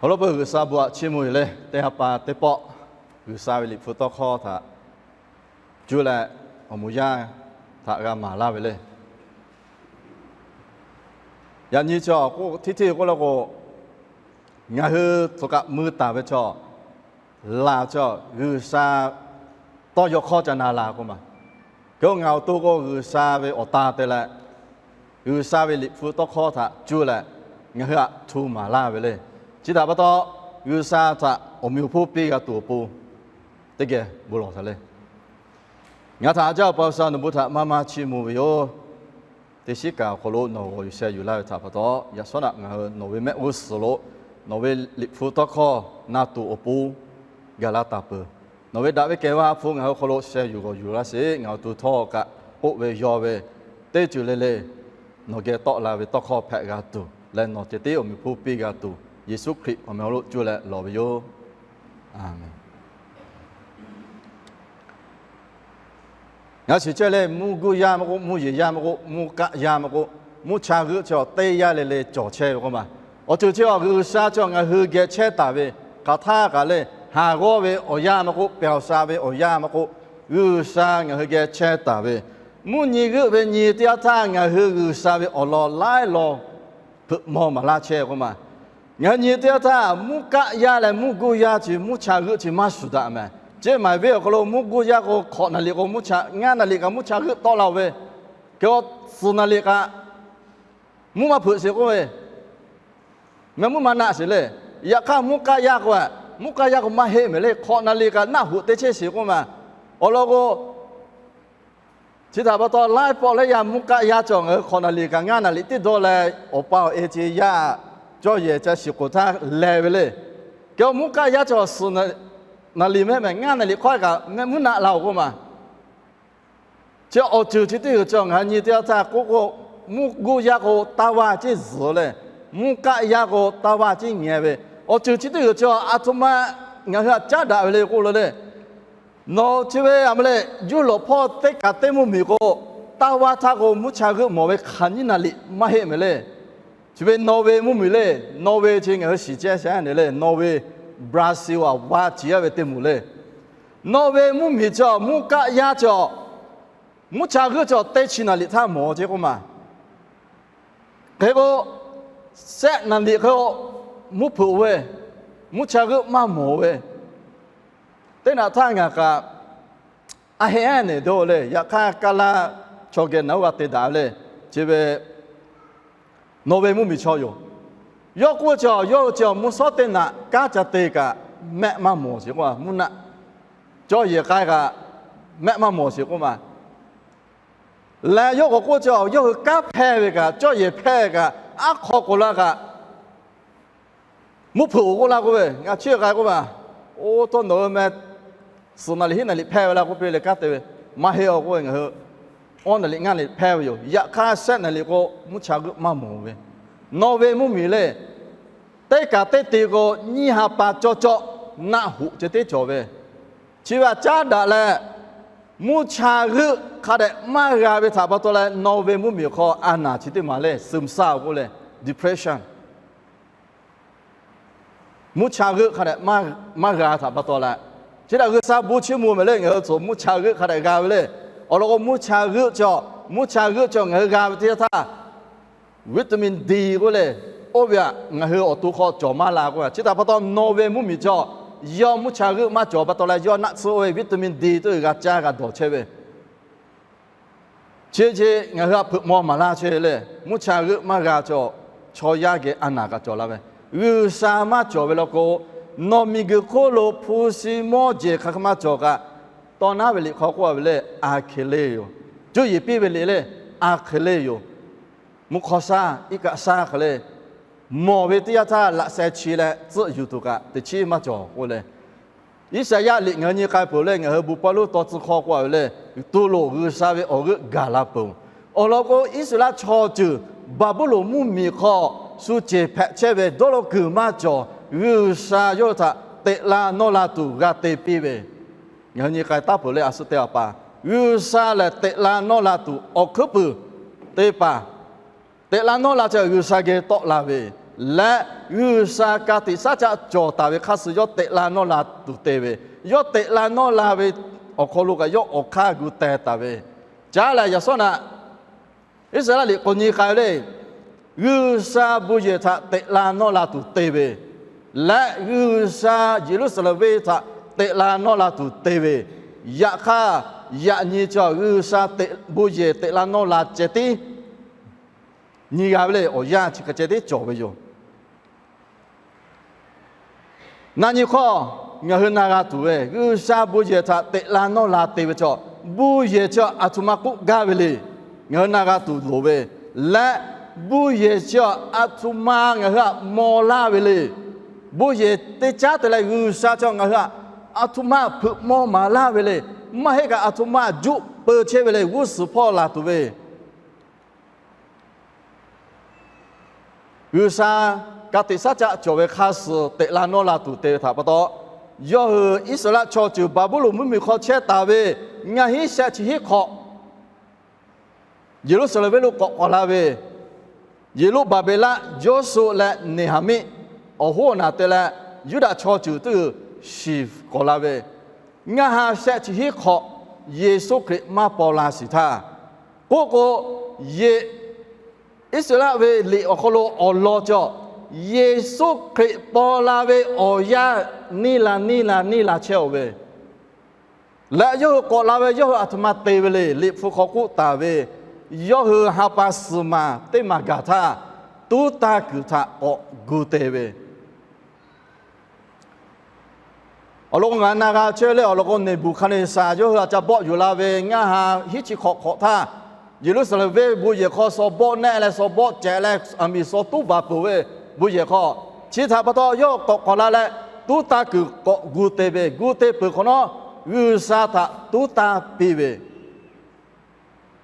Awˬ lawn peuˬ G'uiˬsha bon htaꞈ chiˇ mvuh ve le. Teˇ ha pa teˇ pawˆ G'uiˬsha ve Liꞈ hpu tawˇ hkawˇ htaꞈ cuˇ leh awˬ moˍ yaˇ htaꞈ g'a maˍ laˇ ve le. Yaꞈ nyi chi hteˇ hteˇ k'oˆ la k'o, ngaˬ hui tcuh kaꞈ mui taˍ ve chaw laˬ chaw G'uiˬsha tawˇ yaw hk'awˇ ca na la k'oˆ ma. Hk'e k'o ngaˬ awˬ to k'o G'uiˬsha ve awˬ ta te leh, G'uiˬsha ve Liꞈ hpu tawˇ hkawˇ htaꞈ cuˇ leh ngaˬ hui htaꞈ hto maˍ laˇ ve le. Chi htaꞈ pa taw, G'uiˬsha htaꞈ awˬ meꞈ awˬ hponˇ piˇ g'a tuˬ awˬ pon teˇ geh bon lawˬ htaꞈ le. Ngaˬ htaꞈ a jaˇ awˬ pa G'uiˬsha nawˬ bon htaꞈ maˇ maˇ chiˇ mvuh ve yoˬ. Teˇ shiˉ kaꞈ awˬ hk'aw lo nawˬ g'awˬ yuˬ sheh yuˬ laˇ ve htaꞈ pa taw, yaꞈ shawˉ naꞈ ngaˬ hui nawˬ ve mehˆ g'uˇ suhˍ lo nawˬ ve Liꞈ hpu tawˇ hkawˇ na tuˬ awˬ pon gaˬ la taˍ peuˬ. Nawˬ ve daꞈ ve kehˬ ve ha hpu ngaˬ hui awˬ hk'aw lo sheh yuˬ g'awˬ yuˬ laˇ sheˍ. Ngaˬ awˬ to htawˇ kaꞈ k'oˆ ve yaw ve teˇ ceuˬ le le nawˬ geh tawˆ la ve tawˇ hkawˇ hpehꞈ g'a tuˬ leh nawˬ ceh tiˉ awˬ meꞈ awˬ hponˇ piˇ g'a tuˬ, Yeˍsuˆ Hkriꞈ awˬ meh lo cuˇ leh lawˬ ve yoˬ. Aˍmenˍ. Ngaˬ shiˍ chehˇ leh mvuhˇ guˇ yaˇ maˇ k'oˆ, mvuhˇ yeˬ yaˇ maˇ k'oˆ, mvuhˇ kaˆ yaˇ maˇ k'oˆ, mvuhˇ cha g'euˆ chi teˇ yanˇ le le cawˬ chehˇ ve k'oˆ ma. Awˬ ceuˬ chi awˬ G'uiˬsha chi ngaˬ hui geh chehˇ taˍ ve hk'aˬ htaˇ kaꞈ le, haˍ g'awˇ ve awˬ yanˇ maˇ k'oˆ, pyaoˬ sha ve awˬ yanˇ maˇ k'oˆ, G'uiˬsha ngaˬ hui geh chehˇ taˍ ve mvuhˇ nyi g'euˆ ve nyi teˇ yanˇ htaˇ ngaˬ hui G'uiˬsha ve awˬ lawn laiˉ lawn hpeuꞈ maw maˍ laˇ chehˇ k'oˆ ma. Ngaˬ hui nyi teˇ yanˇ htaˇ mvuhˇ kaˆ yaˇ leh mvuhˇ guˇ yaˇ chi mvuhˇ cha g'euˆ chi maˇ shuˍ daꞈ meh. Chi maˍ ve awˬ hk'aw lo mvuhˇ guˇ yaˇ k'o hk'awꞈ naˍ liꞈ k'o mvuhˇ cha, ngaˇ naˍ liꞈ kaꞈ mvuhˇ cha g'euˆ tawˆ la-oˬ ve. Hk'e k'o suhˍ naˍ liꞈ kaꞈ mvuhˇ maˇ hpeuꞈ sheˍ k'oˆ ve, meh mvuhˇ maˇ naˆ sheˍ le. Yaꞈ hk'aˇ mvuhˇ kaˆ yaˇ k'o, mvuhˇ kaˆ yaˇ k'o maˇ heˆ meh le, hk'awꞈ naˍ liꞈ kaꞈ naˆ hoꞈ te chehˇ sheˍ k'oˆ ma. Awˬ lawn k'o, chi htaꞈ pa taw laiˉ pawˆ laiˉ yaˇ mvuhˇ kaˆ yaˇ cawˬ ngaˬ hui hk'awꞈ naˍ liꞈ kaꞈ ngaˇ naˍ liꞈ tiˉ dawˇ leh awˬ pa awˬ e ce yaˇ cawˇ yehˬ ca shiˍ k'oˍ htaˇ leh ve le. Hk'e k'o mvuhˇ kaˆ yaˇ cawˬ suhˍ naˍ liꞈ meh meh ngaˇ naˍ liꞈ hk'aw kaꞈ meh mvuhˇ naˆ la-oˬ k'oˆ ma. Chi awˬ ceuˬ chi teˇ g'uiˬ cawˬ ngaˬ hui nyi teˇ yanˇ htaˇ k'oˆ k'o, mvuhˇ guˇ yaˇ k'o taˇ vaˇ ceˇ zuhˬ le, mvuhˇ kaˆ yaˇ k'o taˇ vaˇ ceˇ ngeh ve, awˬ ceuˬ chi teˇ g'uiˬ cawˬ a htoꞈ ma ngaˬ hui htaꞈ caˉ daꞈ ve le k'oˆ lo le. Nawˬ chi ve a ma le, Yuˇrawˍ hpawˇ teˇ kaꞈ teˇ mvuhˇ miˬ k'o, taˇ vaˇ htaˇ k'o mvuhˇ cha g'euˆ mawˬ ve hk'aˬ nyiˇ naˍ liꞈ maˇ heˆ meh le. Chi ve Norway mvuhˇ miˬ le, Norway chi ngaˬ hui shiˍ chehˇ shehˍ ne le, Norway, Brazil a vaˇ ciˍ yaˇ ve teˇ moˍ le. Norway mvuhˇ miˬ cawˬ mvuhˇ kaˆ yaˇ cawˬ mvuhˇ cha g'euˆ cawˬ teˇ chi naˍ liꞈ htaˇ mawˬ ceˇ k'oˆ ma. Hk'e k'o, shehˆ naˍ liꞈ hk'e k'o mvuhˇ hpeuꞈ-oˬ ve, mvuhˇ cha g'euˆ maˇ mawˬ ve, teˇ naꞈ htaˇ ngaˬ kaꞈ a heˆ ehˉ neˬ dawˇ le. Yaꞈ hk'aˇ Kaˇlaˇ chaw geh naˬ oˇ g'a te daꞈ le. Chi ve Norway mvuhˇ miˬ chaw yoˬ. Yawˇ k'oˆ ve chaw, yawˇ hui chaw mvuhˇ shawˉ teˇ naꞈ kanˉ ca te kaꞈ mehˆ maˇ mawˬ sheˍ k'oˆ ma. Mvuhˇ naˆ cawˇ yehˬ k'ai kaꞈ mehˆ maˇ mawˬ sheˍ k'oˆ ma. Leh yawˇ k'awꞈ k'oˆ chaw, yawˇ hui kanˉ hpehˇ ve kaꞈ cawˇ yehˬ hpehˇ ve kaꞈ aˉ hk'aw k'oꞈ la kaꞈ mvuhˇ hpeuꞈ-oˬ k'oˆ laˇ k'oˆ ve, ngaˬ chi k'ai k'oˆ ma. Oˇ tawˇ nawˬ hui meh suhˍ naˍ liꞈ hiˉ naˍ liꞈ hpehˇ ve laˇ k'oˆ piˇ leh kanˉ te ve, maˇ heˆ-oˬ k'oˆ ve, ngaˬ hui awˇ naˍ liꞈ ngaˇ liꞈ hpehˇ ve yoˬ. Yaꞈ hk'aˇ shehˆ naˍ liꞈ k'o mvuhˇ cha g'euˆ maˇ mawˬ ve. Norway mvuhˇ miˬ le, teˇ kaꞈ teˇ te k'o nyiˇ ha pa cawˇ cawˇ naˆ hoꞈ ceh teˇ cawˬ ve, chi ve htaꞈ caˉ daꞈ leh mvuhˇ cha g'euˆ hk'a dehꞈ maˇ g'a ve htaꞈ pa taw leh Norway mvuhˇ miˬ hk'aw a naˍ chi teˇ maˬ le, ซึมเศร้า k'oˆ leh depression, mvuhˇ cha g'euˆ hk'a dehꞈ maˇ g'a htaꞈ pa taw leh, chi htaꞈ G'uiˬsha bon chiˇ mvuh meh le, ngaˬ hui tcuh mvuhˇ cha g'euˆ hk'a dehꞈ g'a ve le. Awˬ lawn k'o mvuhˇ cha g'euˆ cawˬ, mvuhˇ cha g'euˆ cawˬ ngaˬ hui g'a ve teˇ yanˇ htaˇ vitamin D k'oˆ le, oˇ ve htaꞈ ngaˬ hui awˬ to hk'aw cawˬ maˇ la k'oˆ ve. Chi htaꞈ pa taw Norway mvuhˇ miˬ cawˬ, yawˇ mvuhˇ cha g'euˆ maˇ cawˬ pa taw leh yawˇ naˆ tsuhˇ oˇ ve vitamin D teˇ g'aˇ caˇ g'a dawˬ chehˇ ve. Chi chi ngaˬ hui htaꞈ hpeuꞈ maw maˍ laˇ chehˇ le. Mvuhˇ cha g'euˆ maˇ g'a cawˬ, chaw yaˇ geh a naˍ kaꞈ cawˬ la ve, G'uiˬsha maˇ cawˬ ve law k'o, nawˬ miˬguiˬ hk'oˆ lo hpu shi mawˇ jeˬ hk'aˬ hk'e maˇ cawˬ kaꞈ, tawˇ naˉ ve liꞈ hk'aw k'oˆ ve le, a hk'e le yoˬ. Cuˇ yiˍ piˇ ve liꞈ le, a hk'e le yoˬ. Mvuhˇ hk'aw shaˉ iˉ kaˆ shaˉ hk'e le, mawˬ ve teˇ yanˇ htaˇ laꞈ sheh chi leh tcuhˆ yuˬ tuˬ kaꞈ teꞈ chiˉ maˇ cawˬ k'oˆ le. Iˉsaˍyaˆ liꞈ ngaˬ hui nyi k'ai peuˬ leh ngaˬ hui bon pawˇ lonˉ tawˇ tcuh hk'aw k'oˆ ve le, tu loˍ G'uiˬsha ve awˬ g'euˆ gaˬ la peuˬ. Awˬ lawn k'o Iˉsaˍreˍlaˆ chaw ceuˬ Baˍbuˍlonˍ mvuhˇ miˬ hk'aw shu ceˬ hpehꞈ chehˇ ve dawˇ law kuiˬ maˇ cawˬ, G'uiˬsha yawˇ hui htaꞈ teꞈ la nawˇ la tuˬ g'a te piˇ ve, ngaˬ hui nyi k'ai taˉ peuˬ le, a shu teˇ a pa, G'uiˬsha lehˬ teꞈ la nawˇ la tuˬ awˬ hkuiˉ puiˍ teˇ hpaˍ, teꞈ la nawˇ la ceh G'uiˬsha geh tawˆ la ve, leh G'uiˬsha ka tiꞈ shaˉ caˆ cawˬ taˍ ve hk'aˇ suh yawˇ teꞈ la nawˇ la tuˬ te ve, yawˇ teꞈ la nawˇ la ve awˬ hk'aw lo kaꞈ yawˇ awˬ hk'aˇ gu teh taˍ ve. Caˉ leh yaꞈ shawˉ naꞈ Iˉsaˍreˍlaˆ liꞈ k'awꞈ nyi k'ai ve le. G'uiˬsha bon yehˬ htaꞈ teꞈ la nawˇ la tuˬ te ve, leh G'uiˬsha Yeˍruˆsaˍlehnˍ venˇ htaꞈ teꞈ la nawˇ la tuˬ te ve, yaꞈ hk'aˇ, yaꞈ nyi chi G'uiˬsha bon yehˬ teꞈ la nawˇ la ceh tiˉ nyi g'a ve le. Awˬ yanˇ chi hk'e ceh tiˉ cawˬ ve yoˬ. Na nyi hk'aw, ngaˬ hui na g'a tuˬ ve G'uiˬsha bon yehˬ htaꞈ teꞈ la nawˇ la te ve chaw, bon yehˬ chi aˬ htoꞈ ma k'oˆ gaˇ ve le. Ngaˬ hui na g'a tuˬ loˍ ve, leh bon yehˬ chi aˬ htoꞈ ma ngaˬ hui htaꞈ maw laˇ ve le. Bon yehˬ teˇ caˉ te leh G'uiˬsha chi ngaˬ hui htaꞈ aˬ htoꞈ ma hpeuꞈ maw maˍ laˇ ve le. Maˇ heˆ kaꞈ aˬ htoꞈ ma juˆ peu chehˇ ve le. G'uˇ suhˍ hpawˇ laˬ tuˬ ve G'uiˬsha ka tiꞈ shaˉ caˆ cawˬ ve hk'a suhˍ teꞈ la nawˇ la tuˬ te ve htaꞈ pa taw, yawˇ hui Iˉsaˍreˍlaˆ chaw ceuˬ Baˍbuˍlonˍ mvuhˇmiˬ hk'aw chehˇ taˍ ve ngaˇ hinˉ shehˆ chi hiˉ hk'awꞈ, Yeˍruˆsaˍlehnˍ venˇ lo k'awꞈ k'awꞈ la ve Yeˍruˆbaˍbeˍlaˆ, Yoˇsuˆ leh Neˍhaˍmiˆ awˬ hoˉ awˬ naˬ te leh Yuˇdaꞈ chaw ceuˬ teˇ g'uiˬ shiˍ k'awꞈ la ve, ngaˇ ha shehˆ chi hiˉ hk'awꞈ Yeˍsuˆ Hkriꞈ maˇ paw la shiˍ htaˇ, k'oˆ k'o, yeꞈ Iˉsaˍreˍlaˆ ve liꞈ awˬ hk'aw lo awˬ lawn cawˬ, Yeˍsuˆ Hkriꞈ paw la ve awˬ yanˇ neˇ la neˇ la neˇ la chehˇ-oˬ ve, leh yawˇ hui k'awꞈ la ve yawˇ hui aˬ htoꞈ ma te ve le. Liꞈ hpu hk'aw k'oˆ taˍ ve, yawˇ hui ha pa suhˍ maˬ teˇ maˬ gaˬ htaˇ, tuˉ tanˇ kuiˬ htaꞈ k'awꞈ gu te ve Awˬ lawn k'o, ngaˬ na g'a chehˇ leh awˬ lawn k'o, Neˍbuˍhkaˍneˍsaˍ yawˇ hui a ca bawˆ yuˬ la ve ngaˇ ha hiˉ chi hk'awꞈ hk'awꞈ htaˇ, Yeˍruˆsaˍlehnˍ venˇ bon yehˬ hk'aw shaw bawˆ nehˆ leh shaw bawˆ cehˬ leh aˬ miˍ shaw tuˉ baˬ peuˬ ve bon yehˬ hk'aw, chi htaꞈ pa taw yawˇ k'awꞈ k'awꞈ la leh, tuˉ tanˇ kuiˬ k'awꞈ gu te ve, gu te peuˬ hk'awꞈ nawˉ, G'uiˬsha htaꞈ tuˉ tanˇ piˇ ve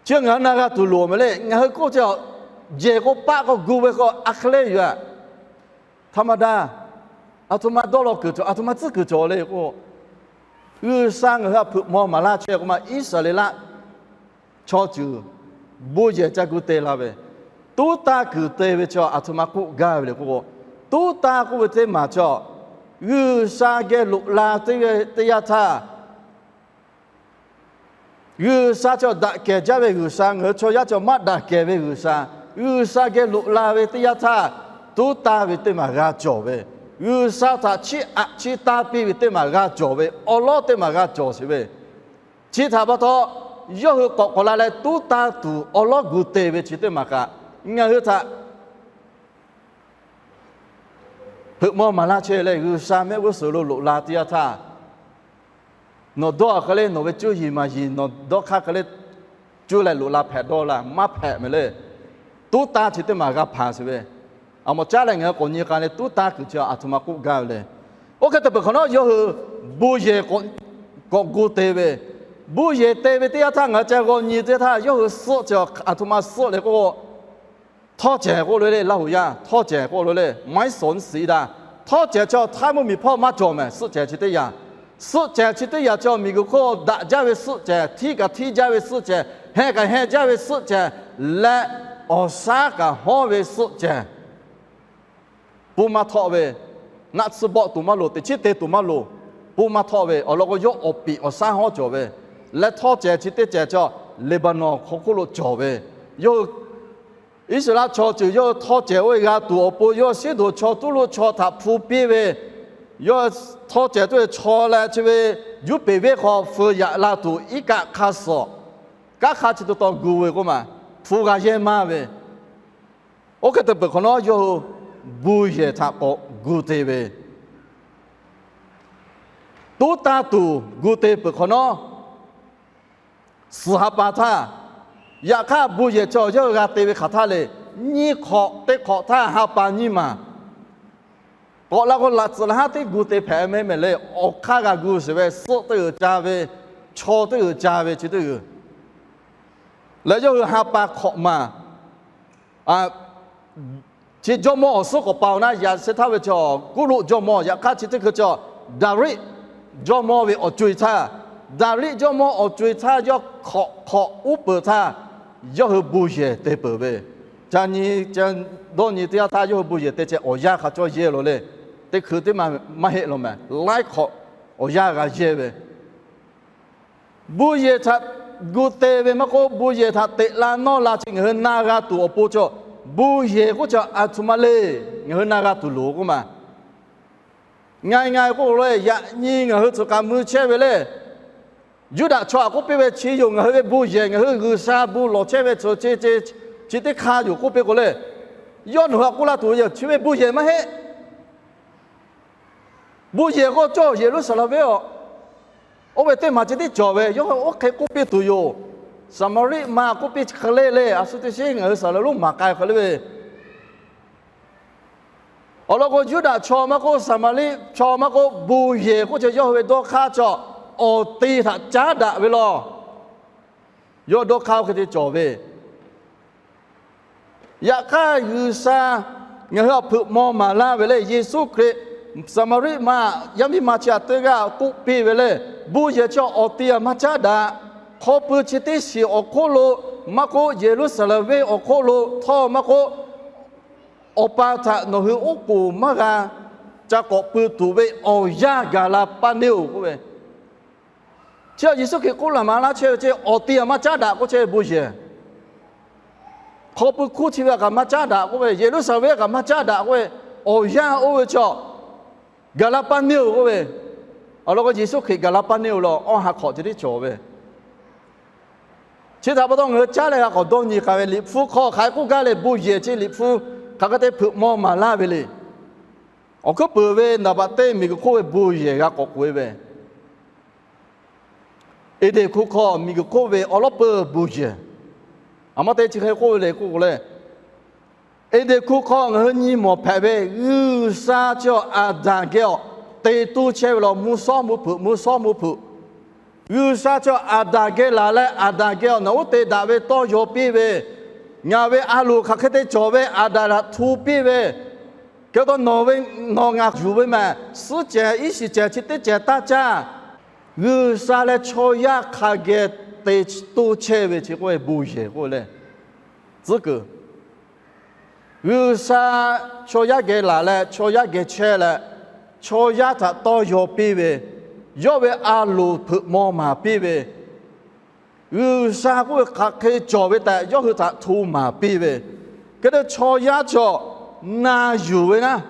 Chi ngaˬ hui na g'a tuˬ loˍ mehˍ le. Ngaˬ hui k'oˆ ce, jehˬ k'o paˆ k'o gu ve k'o a hk'e le yoˬ. ธรรมดา, aˬ htoꞈ ma dawˇ law kuiˬ cawˬ, aˬ htoꞈ ma tcuhˉ kuiˬ cawˬ le k'o, G'uiˬsha ngaˬ hui htaꞈ hpeuꞈ maw maˍ laˇ chehˇ k'o ma, Iˉsaˍreˍlaˆ chaw ceuˬ bon yehˬ ca gu te la ve, tuˉ tanˇ kuiˬ te ve chi aˬ htoꞈ ma k'oˆ gaˇ ve le k'o, tuˉ tanˇ k'oˆ ve teˇ maˬ chi G'uiˬsha geh loꞈ la teˇ yanˇ htaˇ, G'uiˬsha chi daꞈ kehˬ jaˇ ve G'uiˬsha, ngaˬ hui chaw yaˇ chi maˇ daꞈ kehˬ ve G'uiˬsha, G'uiˬsha geh loꞈ la ve teˇ yanˇ htaˇ, tuˉ tanˇ ve teˇ maˬ g'a cawˬ ve, G'uiˬsha htaꞈ chiˇ aꞈ chiˇ tanˇ piˇ ve teˇ maˬ g'a cawˬ ve, awˬ lawˉ teˇ maˬ g'a cawˬ sheˍ ve, chi htaꞈ pa taw, yawˇ hui k'awꞈ k'awꞈ la leh tuˉ tanˇ tuˬ awˬ lawˉ gu te ve chi teˇ maˬ kaꞈ, ngaˬ hui htaꞈ hpeuꞈ maw maˍ laˇ chehˇ leh, G'uiˬsha mehˆ g'uˇ suhˍ lo loꞈ la teˇ yanˇ htaˇ, nawˬ dawˇ hk'e le, nawˬ ve cuˇ yiˍ maˍ yiˍ, nawˬ dawˇ hk'aˇ hk'e le, cuˇ leh loꞈ la hpehꞈ dawˇ laˇ, maˇ hpehꞈ mehˍ le. Tuˉ tanˇ chi teˇ maˬ g'a hpanˍ sheˍ ve, aˬ mawˬ caˉ leh ngaˬ hui k'awꞈ nyi k'ai leh tuˉ tanˇ kuiˬ chi aˬ htoꞈ ma k'oˆ gaˇ ve le. Oˇ hk'e te peuˬ hk'awꞈ nawˉ, yawˇ hui bon yehˬ k'awꞈ gu te ve, bon yehˬ te ve teˇ yanˇ htaˇ ngaˬ hui ca g'aw nyi teˇ htaˇ, yawˇ hui suhˆ ce, aˬ htoꞈ ma suhˆ le k'o, htawˇ cehˬ k'oˆ lo le, Laˇhuˍ yaˇ htawˇ cehˬ k'oˆ lo le, ไม้สนสีดา, htawˇ cehˬ chi htaiˇ mvuhˇmiˬ hpawˇ maˇ cawˬ mehˍ. Suhˆ cehˬ chi teˇ yanˇ, suhˆ cehˬ chi teˇ yanˇ chi miˬguiˬ hk'oˆ daꞈ jaˇ ve suhˆ cehˬ, htiˇ kaꞈ htiˇ jaˇ ve suhˆ cehˬ, heh kaꞈ heh jaˇ ve suhˆ cehˬ, leh awˬ shaˉ kaꞈ hawˉ ve suhˆ cehˬ, pun maˇ htawˆ ve, naˆ tsuhˇ bawˆ tuˬ maˇ loˍ, teꞈ chiˉ te tuˬ maˇ loˍ, pun maˇ htawˆ ve awˬ lawn k'o, yawˇ awˬ piˍ awˬ shaˉ hawˉ cawˬ ve, leh htawˇ cehˬ chi teˇ cehˬ chi Leˍbaˍnonˍ hk'aw hk'oˆ lo cawˬ ve, yawˇ hui Iˉsaˍreˍlaˆ chaw ceuˬ yawˇ hui htawˇ cehˬ oˇ ve g'a tuˬ awˬ pon, yawˇ hui shiˉ doˍ chaw tuˉ lo chaw htaꞈ hpu piˇ ve, yawˇ htawˇ cehˬ tuˬ ve chaw leh chi ve juˇ peˍ venˇ hk'aw feu yaꞈ la tuˬ iˉ kaˆ hk'a suhˍ, kanˉ hk'a chi to taw gu ve k'oˆ ma, hpu g'a yehˇ maˇ ve, oˇ hk'e te peuˬ hk'awꞈ nawˉ, yawˇ hui bon yehˬ htaꞈ k'awꞈ gu te ve, tuˉ tanˇ tuˬ gu te peuˬ hk'awꞈ nawˉ, suhˍ ha pa htaˇ, yaꞈ hk'aˇ bon yehˬ chaw yawˇ hui g'a te ve hk'aˬ htaˇ le, nyiˇ hk'awꞈ teˇ hk'awꞈ htaˇ ha pa nyiˇ maˬ k'awꞈ la k'o, laꞈ tcuhˍ laꞈ haˉ teˇ gu te hpehꞈ mehˍ mehˍ le. Awˬ hk'aˇ g'a gu sheˍ ve, suhˆ teˇ g'uiˬ ca ve, chaw teˇ g'uiˬ ca ve chi teˇ g'uiˬ leh, yawˇ hui ha pa hk'awꞈ maˬ chi jawˇmawˇ awˬ suhˉ k'awꞈ pa-oˬ naˉ, yaꞈ sheh htaˇ ve chaw kuˉ loˆ jawˇmawˇ, yaꞈ hk'aˇ chi teˇ hkui chaw Daˍriˆ jawˇmawˇ ve awˬ co-e htaˇ, Daˍriˆ jawˇmawˇ awˬ co-e htaˇ yawˇ hk'awꞈ hk'awꞈ uˉ peunˍ htaˇ, yawˇ hui bon yehˬ te peuˬ ve, Ca nyi, dawˇ nyi teˇ yanˇ htaˇ yawˇ hui bon yehˬ te ceh awˬ yanˇ hk'a cawˇ yehˇ lawˬ le. Teˇ hkui teˇ ma maˇ heˆ lawˬ mehˍ. Laiˉ hk'awꞈ awˬ yanˇ g'a yehˇ ve bon yehˬ htaꞈ gu te ve maˇ k'oˆ, bon yehˬ htaꞈ teꞈ la nawˇ la chi ngaˬ hui na g'a tuˬ awˬ pon cawˬ. Bon yehˬ k'oˆ chi a htoꞈ ma le. Ngaˬ hui na g'a tuˬ loˍ k'oˆ ma. Ngaˬ ngaˬ k'oˆ lo yaꞈ nyi ngaˬ hui tcuh kaꞈ mui chehˇ ve le. Yuˇdaꞈ chaw aꞈ k'oˆ piˇ ve chi yoˬ ngaˬ hui ve bon yehˬ, ngaˬ hui G'uiˬsha bon lawˬ chehˇ ve tcuh ce ce chi teˇ hk'aˇ yoˬ k'oˆ piˇ k'o le, yawˇ nawˬ hui aꞈ k'oˆ laˇ tuˬ ve yoˬ, chi ve bon yehˬ maˇ heˆ. Bon yehˬ k'o cawˇ Yeˍruˆsaˍlehnˍ venˇ aˬ. Oˇ ve teˇ maˬ chi tiˉ cawˬ ve, yawˇ hui oˇ hk'e k'oˆ piˇ tuˬ yoˬ. Saˍmaˍriˆ ma k'oˆ piˇ hk'e le le, a shu teˇ shiˉ ngaˬ hui Saˍlaˍ lonˉ maˍ k'ai hk'e le ve awˬ lawn k'o, Yuˇdaꞈ chaw maˇ k'oˆ, Saˍmaˍriˆ chaw maˇ k'oˆ, bon yehˬ k'oˆ chi yawˇ hui ve dawˇ hk'aˇ cawˬ awˬ te htaꞈ caˉ daꞈ ve law. Yawˇ dawˇ hk'aˇ oˇ hk'e te cawˬ ve. Yaꞈ hk'aˇ G'uiˬsha ngaˬ hui awˬ hpeuꞈ maw maˍ laˇ ve le. Yeˍsuˆ Hkriꞈ Saˍmaˍriˆ ma yaˇ miˇ ma chi aꞈ teˇ g'aˇ k'oˆ piˇ ve le. Bon yehˬ chi awˬ te aꞈ maˇ caˉ daꞈ. Hk'aw pui chi teˇ shiˍ awˬ hk'oˆ lo maˇ k'oˆ, Yeˍruˆsaˍlehnˍ venˇ awˬ hk'oˆ lo htawˇ maˇ k'oˆ, Awˬ pa htaꞈ nawˬ hui oˉ k'oˍ maˇ g'a ca k'awꞈ pui tuˬ ve awˬ yanˇ gaˬ la paˇ neˇ-oˬ k'oˆ ve. Chi Yeˍsuˆ Hkriꞈ k'oˆ laˬ maˍ laˇ chehˇ ve chi awˬ te aꞈ maˇ caˉ daꞈ k'oˆ chehˇ ve bon yehˬ. Hk'aw pui hkuˇ chi ve aꞈ kaꞈ maˇ caˉ daꞈ k'oˆ ve, Yeˍruˆsaˍlehnˍ venˇ aꞈ kaꞈ maˇ caˉ daꞈ k'oˆ ve, awˬ yanˇ oˇ ve chi gaˬ la paˇ neˇ-oˬ k'oˆ ve. Awˬ lawn k'o Yeˍsuˆ Hkriꞈ gaˬ la paˇ neˇ-oˬ law, awˇ ha hk'awꞈ chi teˇ cawˬ ve. Chi htaꞈ pa taw ngaˬ hui caˉ leh g'a k'awꞈ dawˇ nyi k'ai ve, Liꞈ hpu hk'aw hk'aˬ hk'e k'oˆ gaˇ leh bon yehˬ chi Liꞈ hpu hk'aˬ hk'e te hpeuꞈ maw maˍ laˇ ve le. Awˬ hkuiˉ puiˍ ve naˍ baꞈ teˇ miˬguiˬ hk'oˆ ve bon yehˬ g'a k'awꞈ k'oꞈ-e ve, Eˍdenˍ hkuˇ hk'aw miˬguiˬ hk'oˆ ve awˬ lawˉ peuˇ bon yehˬ. A maˇ te chi hk'e k'oˆ ve le k'oˆ k'o le, Eˍdenˍ hkuˇ hk'aw ngaˬ hui nyi mawˬ hpehꞈ ve, G'uiˬsha chi Aˍdanˍ geh awˬ te tuˇ chehˇ ve law, mvuhˇ shawˉ mvuhˇ hpeuꞈ, mvuhˇ shawˉ mvuhˇ hpeuꞈ. G'uiˬsha chi Aˍdanˍ geh laˬ leh, Aˍdanˍ geh awˬ nawˬ uˉ te daꞈ ve tawˇ yaw piˇ ve, ngaˬ ve a loˍ hk'aˬ hk'e te cawˬ ve Aˍdanˍ htaꞈ htu piˇ ve, hk'e te nawˬ ve, nawˬ ngaˬ yuˬ ve mehˍ, suhˉ cehˬ iˉ shiˍ cehˬ chi teˇ cehˬ taˇ caˇ. G'uiˬsha leh chaw yaˇ hk'a geh te tuˇ chehˇ ve chi k'oˆ ve bon yehˬ k'oˆ ve le. Tcuhˉ kuiˬ, G'uiˬsha chaw yaˇ geh laˬ leh, chaw yaˇ geh chehˇ leh, chaw yaˇ htaꞈ tawˇ yaw piˇ ve, yawˇ ve a loˍ hpeuꞈ maw maˍ piˇ ve, G'uiˬsha k'oˆ ve hk'aˬ hk'e cawˬ ve tehꞈ yawˇ hui htaꞈ hto maˍ piˇ ve, hk'e te chaw yaˇ cawˬ na yuˬ ve naˉ,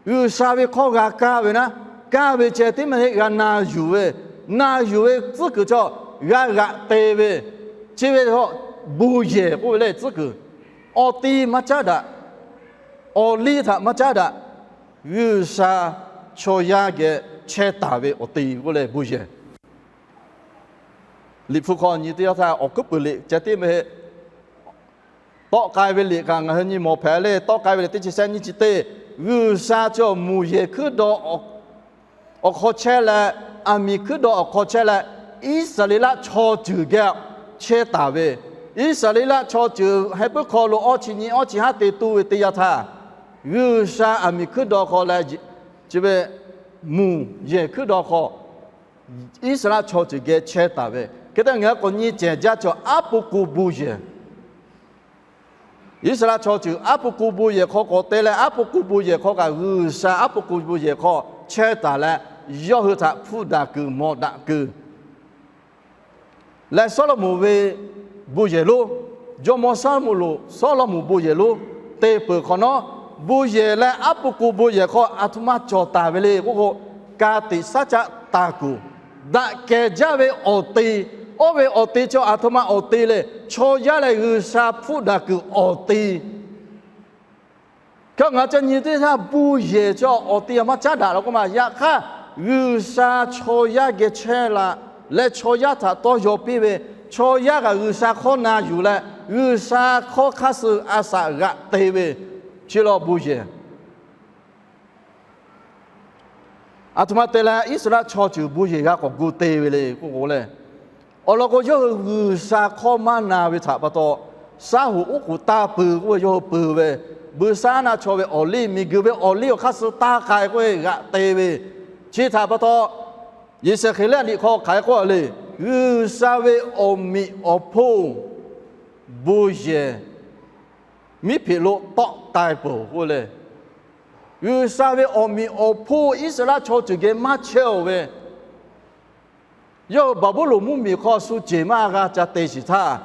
G'uiˬsha ve hkawˇ g'a kaˇ ve naˉ, kaˇ ve ceh tiˉ maˇ heˆ, g'a na yuˬ ve, na yuˬ ve tcuhˉ kuiˬ cawˬ g'a g'aꞈ te ve, chi ve bon yehˬ k'oˆ ve le tcuhˉ kuiˬ. Awˬ ti maˇ caˉ daꞈ, awˬ liˇ htaꞈ maˇ caˉ daꞈ, G'uiˬsha chaw yaˇ geh chehˇ taˍ ve awˬ ti k'oˆ leh bon yehˬ. Liꞈ hpu hk'aw nyi teˇ yanˇ htaˇ awˬ hkuiˉ puiˍ liꞈ ceh tiˉ maˇ heˆ. Tawˆ k'ai ve liꞈ kaꞈ ngaˬ hui nyi mawˬ hpehꞈ le. Tawˆ k'ai ve liꞈ teˇ chi shehˆ nyiˇ chi teˇ, G'uiˬsha chi awˬ moˍ yehˬ hkuiˉ daw awˬ hk'aw chehˇ leh, aˬ miˍ hkuiˉ daw awˬ hk'aw chehˇ leh, Iˉsaˍreˍlaˆ chaw ceuˬ geh chehˇ taˍ ve, Iˉsaˍreˍlaˆ chaw ceuˬ heh puiˉ hk'aw lo awˇ chi nyi awˇ chi haˉ te tuˬ ve teˇ yanˇ htaˇ, G'uiˬsha aˬ miˍ hkuiˉ daw hk'aw leh, chi ve moˍ yehˬ hkuiˉ daw hk'aw Iˉsaˍreˍlaˆ chaw ceuˬ geh chehˇ taˍ ve, hk'e te ngaˬ hui k'awꞈ nyi cehˬ jaˇ cawˬ aˉ po ku bon yehˬ. Iˉsaˍreˍlaˆ chaw ceuˬ aˉ po ku bon yehˬ hk'aw k'awꞈ te leh, aˉ po ku bon yehˬ hk'aw kaꞈ G'uiˬsha aˉ po ku bon yehˬ hk'aw chehˇ taˍ leh, yawˇ hui htaꞈ hpuˇ daꞈ kuiˬ mawˬ daꞈ kuiˬ leh Sawˉlaꞈmonˍ ve bon yehˬ lonˉ, jawˇmawˇ Sawˉlaꞈmonˍ lo Sawˉlaꞈmonˍ bon yehˬ lonˉ te peuˬ hk'awꞈ nawˉ, bon yehˬ leh aˉ po ku bon yehˬ hk'aw aˬ htoꞈ ma cawˬ taˍ ve le k'oˆ k'o, ka tiꞈ saˉ caˆ taˍ kuˬ, daꞈ kehˬ jaˇ ve awˬ te, oˇ ve awˬ te chi aˬ htoꞈ ma awˬ te le, chaw yaˇ leh G'uiˬsha hpuˇ daꞈ kuiˬ awˬ te. Hk'e ngaˬ ca nyi teˇ htaˇ bon yehˬ chi awˬ te aˬ maˇ caˉ daꞈ la k'oˆ ma. Yaꞈ hk'aˇ, G'uiˬsha chaw yaˇ geh chehˇ la leh chaw yaˇ htaꞈ tawˇ yaw piˇ ve, chaw yaˇ kaꞈ G'uiˬsha hkawˇ na yuˬ leh G'uiˬsha hkawˇ hk'aˇ suh a shaꞈ g'aꞈ te ve, chi law bon yehˬ. Aˬ htoꞈ ma te leh Iˉsaˍreˍlaˆ chaw ceuˬ bon yehˬ g'a k'awꞈ gu te ve le k'oˆ k'o leh, awˬ lawn k'o yawˇ hui G'uiˬsha hkawˇ maˇ na ve htaꞈ pa taw, shaˉ hoꞈ oˉ k'oˍ taˇ pui k'oˆ ve yawˇ hui pui ve, buiˇshaˆaˉnaˆ chaw ve awˬ liˇ, miˬguiˬ ve awˬ liˇ awˬ hk'aˇ suh taˇ k'ai k'oˆ ve g'aꞈ te ve, chi htaꞈ pa taw, Yeˍsaˍhkeˍlaˆ liꞈ hk'aw hk'aˬ hk'e k'oˆ le, G'uiˬsha ve awˬ meꞈ awˬ hponˇ bon yehˬ miˉ hpeꞈ lo tawˆ k'ai peuˬ k'oˆ le. G'uiˬsha ve awˬ meꞈ awˬ hponˇ Iˉsaˍreˍlaˆ chaw ceuˬ geh maˇ chehˇ-oˬ ve, yawˇ hui Baˍbuˍlonˍ mvuhˇmiˬ hk'aw shu ceˬ maˇ g'a ca te shiˍ htaˇ,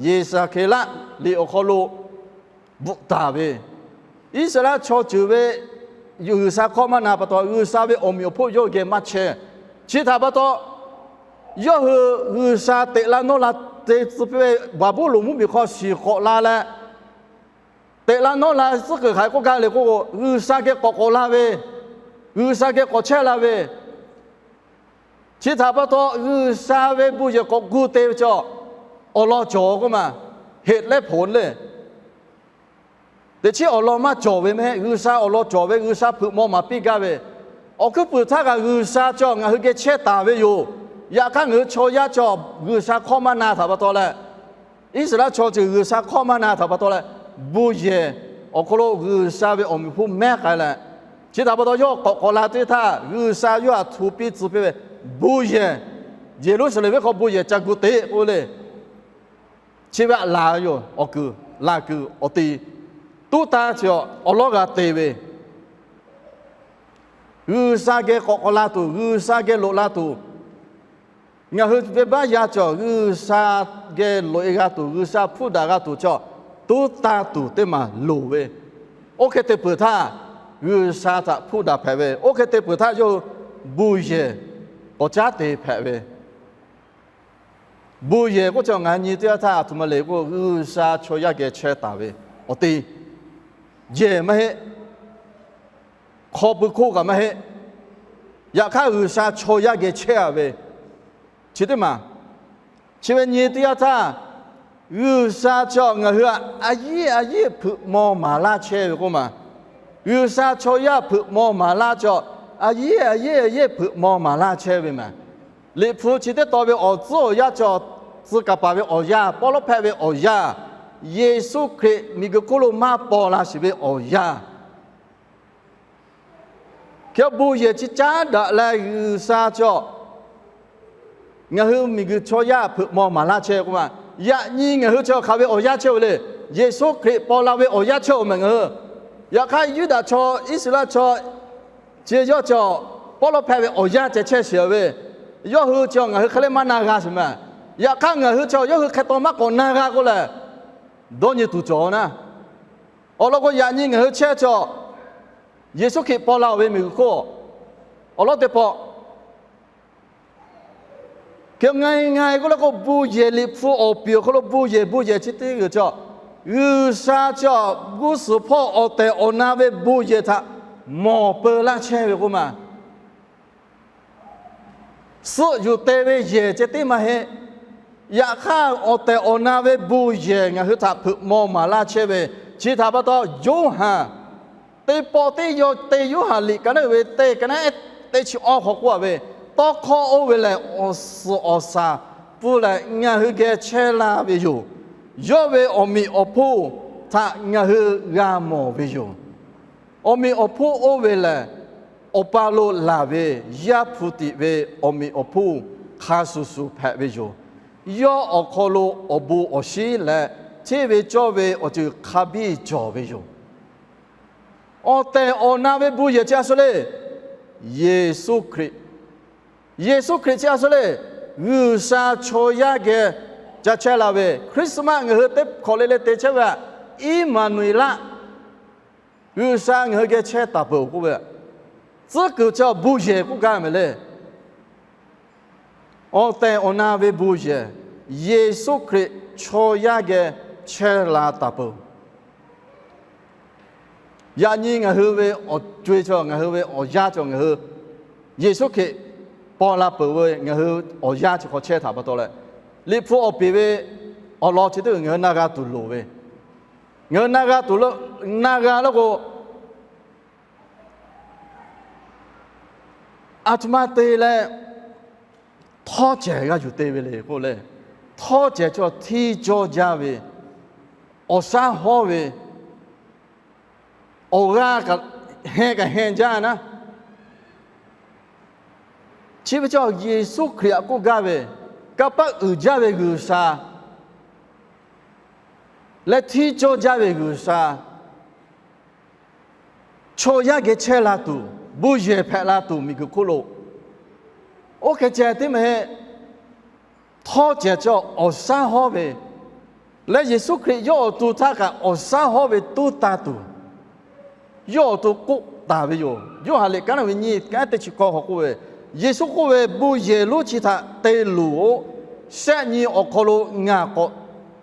Yeˍsaˍkeˍlaˆ liꞈ awˬ hk'aw lo bvuhꞈ taˍ ve, Iˉsaˍreˍlaˆ chaw ceuˬ ve G'uiˬsha hkawˇ maˇ na pa taw, G'uiˬsha ve awˬ meꞈ awˬ hponˇ yawˇ hui geh maˇ chehˇ. Chi htaꞈ pa taw, yawˇ hui G'uiˬsha teꞈ la nawˇ la te tcuh piˇ ve Baˍbuˍlonˍ mvuhˇmiˬ hk'aw shiˍ k'awꞈ la leh, teꞈ la nawˇ la tcuhˉ kuiˬ hk'aˬ hk'e k'oˆ gaˇ le k'o, G'uiˬsha geh k'awꞈ k'awꞈ la ve, G'uiˬsha geh k'awꞈ chehˇ la ve, chi htaꞈ pa taw G'uiˬsha ve bon yehˬ k'awꞈ gu te ve chaw, awˬ lawn cawˬ k'oˆ ma, heꞈ lehˉ hpoˍ le. Teꞈ chiˉ awˬ lawn maˇ cawˬ ve mehˆ, G'uiˬsha awˬ lawn cawˬ ve, G'uiˬsha hpeuꞈ maw maˍ piˇ gaˇ ve, awˬ hkuiˉ puiˍ htaˇ kaꞈ G'uiˬsha chaw ngaˬ hui geh chehˇ taˍ ve yoˬ. Yaꞈ hk'aˇ ngaˬ hui chaw yaˇ chaw G'uiˬsha hkawˇ maˇ na htaꞈ pa taw leh, Iˉsaˍreˍlaˆ chaw ceuˬ G'uiˬsha hkawˇ maˇ na htaꞈ pa taw leh, bon yehˬ awˬ hk'aw lo G'uiˬsha ve awˬ meꞈ awˬ hponˇ mehˉ k'ai leh, chi htaꞈ pa taw yawˇ k'awꞈ k'awꞈ la teˇ htaˇ, G'uiˬsha yawˇ htaꞈ htu piˇ tcuh piˇ ve, bon yehˬ, Yeˍruˆsaˍlehnˍ venˇ hk'aw bon yehˬ ca gu teꞈ k'oˆ le. Chi ve aꞈ laˬ yoˬ. Awˬ kuiˬ, laˬ kuiˬ awˬ ti, tuˉ tanˇ chi awˬ lawn g'a te ve, G'uiˬsha geh k'awꞈ k'awꞈ la tuˬ, G'uiˬsha geh loꞈ la tuˬ, ngaˬ hui venˇbaˆ yaˇ cawˬ G'uiˬsha geh loꞈ-e g'a tuˬ, G'uiˬsha hpfuhˇ daꞈ g'a tuˬ chaw, tuˉ tanˇ tuˬ teˇ maˬ loˍ ve. Oˇ hk'e te peuˬ htaˇ, G'uiˬsha htaꞈ hpfuhˇ daꞈ hpehꞈ ve, oˇ hk'e te peuˬ htaˇ yawˇ hui bon yehˬ k'awꞈ caˉ te hpehꞈ ve. Bon yehˬ k'oˆ chi ngaˬ hui nyi teˇ yanˇ htaˇ aˬ htoꞈ ma le k'o, G'uiˬsha chaw yaˇ geh chehˇ taˍ ve awˬ te yehˬ maˇ heˆ. Hk'aw pui hkoˇ kaꞈ maˇ heˆ. Yaꞈ hk'aˇ G'uiˬsha chaw yaˇ geh chehˇ-a ve chi teˇ maˬ, chi ve nyi teˇ yanˇ htaˇ, G'uiˬsha chaw ngaˬ hui a, a yiˉ a yiˉ hpeuꞈ maw maˍ laˇ chehˇ ve k'oˆ ma. G'uiˬsha chaw yaˇ hpeuꞈ maw maˍ laˇ chaw, a yiˉ a yiˉ a yiˉ hpeuꞈ maw maˍ laˇ chehˇ ve maˬ. Liꞈ hpu chi teˇ taw ve awˬ tcuhˉ awˬ yanˇ chaw, tcuh kaˍ paˍ ve awˬ yanˇ, pawˇ lawˉ hpehꞈ ve awˬ yanˇ, Yeˍsuˆ Hkriꞈ miˬguiˬ hk'oˆ lo maˇ paw la shiˍ ve awˬ yanˇ, hk'e bon yehˬ chi caˉ daꞈ leh G'uiˬsha chaw ngaˬ hui miˬguiˬ chaw yaˇ hpeuꞈ maw maˍ laˇ chehˇ k'oˆ ma. Yaꞈ nyi ngaˬ hui chaw hk'aˬ ve awˬ yanˇ chehˇ-oˬ le. Yeˍsuˆ Hkriꞈ paw la ve awˬ yanˇ chehˇ-oˬ mehˬ ngaˬ hui. Yaꞈ hk'aˇ Yuˇdaꞈ chaw, Iˉsaˍreˍlaˆ chaw, chi yawˇ chaw, pawˇ lawˉ hpehꞈ ve awˬ yanˇ ceh chehˇ shiˍ ve, yawˇ hui chaw ngaˬ hui hk'e le maˇ na g'a shiˍ mehˬ. Yaꞈ hk'aˇ ngaˬ hui chaw yawˇ hui hk'e taw maˇ k'awꞈ na g'a k'oˆ lehˬ, dawˇ nyi tuˬ cawˬ naˉ. Awˬ lawn k'o, yaꞈ nyi ngaˬ hui chehˇ chaw, Yeˍsuˆ Hkriꞈ paw la-oˬ ve miˬguiˬ hk'oˆ, awˬ lawn teˇ pawˆ, hk'e nga nga k'oˆ le k'o, bon yehˬ Liꞈ hpu awˬ piˍ awˬ hk'aw lo bon yehˬ bon yehˬ chi teˇ g'uiˬ chaw, G'uiˬsha chaw g'uˇ suhˍ hpawˇ awˬ tehˬ awˬ na ve bon yehˬ htaꞈ mawˬ peu laˇ chehˇ ve k'oˆ ma. Suhˆ yuˬ te ve yehˬ ceh tiˉ maˇ heˆ. Yaꞈ hk'aˇ, awˬ tehˬ awˬ na ve bon yehˬ ngaˬ hui htaꞈ hpeuꞈ maw maˍ laˇ chehˇ ve, chi htaꞈ pa taw, Yoˇhanˬ, teˇ pawˆ teˇ yawˇ te Yoˇhanˬ liꞈ ka naˉ uiˍ ve teˇ ka naˉ teˇ chi awˇ hk'aw k'oˆ-a ve, tawˇ hkawˇ oˇ ve lehˬ awˬ suhˍ awˬ shaˍ pfuhˇ leh ngaˬ hui geh chehˇ laˇ ve yoˬ. Yawˇ ve awˬ meꞈ awˬ hponˇ htaꞈ ngaˬ hui g'a mawˬ ve yoˬ. Awˬ meꞈ awˬ hponˇ oˇ ve lehˬ, Awˬ pa lo laˬ ve Yaˇ hpu tiꞈ ve awˬ meꞈ awˬ hponˇ hk'a shuˍ shuˍ hpehꞈ ve yoˬ. Yawˇ awˬ hk'aw lo awˬ bon awˬ shinˉ leh hteˇ ve cawˇ ve awˬ ceuˬ hk'a biˇ cawˬ ve yoˬ. Awˬ tehˬ awˬ na ve bon yehˬ chi a shu le. Yeˍsuˆ Hkriꞈ, Yeˍsuˆ Hkriꞈ chi a shu le. G'uiˬsha chaw yaˇ geh ca chehˇ la ve, Christmas ngaˬ hui teˇ hkawꞈ le le te chehˇ ve, Iˉmaˍnuˍeˍlaˆ, G'uiˬsha ngaˬ hui geh chehˇ taˍ peuˬ k'oˆ ve, tcuhˉ kuiˬ chi bon yehˬ k'oˆ gaˇ mehˍ le. Awˬ tehˬ awˬ na ve bon yehˬ, Yeˍsuˆ Hkriꞈ chaw yaˇ geh chehˇ la taˍ peuˬ. Yaꞈ nyi ngaˬ hui ve awˬ co-e chaw, ngaˬ hui ve awˬ yanˇ chaw, ngaˬ hui Yeˍsuˆ Hkriꞈ paw la peuˬ ve ngaˬ hui awˬ yanˇ chi hk'aw chehˇ htaꞈ pa taw leh, Liꞈ hpu awˬ piˍ ve awˬ lawn chi teˇ g'uiˬ ngaˬ hui na g'a tuˬ loˍ ve, ngaˬ hui na g'a tuˬ, na g'a laˇ k'o, aˬ htoꞈ ma te leh htawˇ cehˬ g'a yuˬ te ve le k'oˆ le. Htawˇ cehˬ chaw htiˇ cawˇ jaˇ ve, awˬ shaˉ hawˉ ve, awˬ g'aˇ kaꞈ hehnˇ kaꞈ hehnˇ jaˇ naˉ. Chi ve chaw Yeˍsuˆ Hkriꞈ htaꞈ k'oˆ gaˇ ve, kanˇ paˆ uiˍ jaˇ ve G'uiˬsha, leh htiˇ cawˇ jaˇ ve G'uiˬsha, chaw yaˇ geh chehˇ la tuˬ, bon yehˬ hpehꞈ la tuˬ miˬguiˬ hk'oˆ lo, oˇ hk'e ceh teˇ mehˆ htawˇ ceh cawˬ awˬ shaˉ hawˉ ve, leh Yeˍsuˆ Hkriꞈ yawˇ awˬ to htaˇ kaꞈ awˬ shaˉ hawˉ ve toˉ taˇ tuˬ, yawˇ awˬ to k'oˆ taˍ ve yoˬ. Yoˇhanˬ liꞈ kaˉ naˆ ve nyiˇ, kanˉ teˇ chi hkawˇ hk'aw k'oˆ ve, Yeˍsuˆ k'oˆ ve, Bon yehˬ lonˉ chi htaꞈ te luˬ-oꞈ. Shehˆ nyi awˬ hk'aw lo ngaˬ k'awꞈ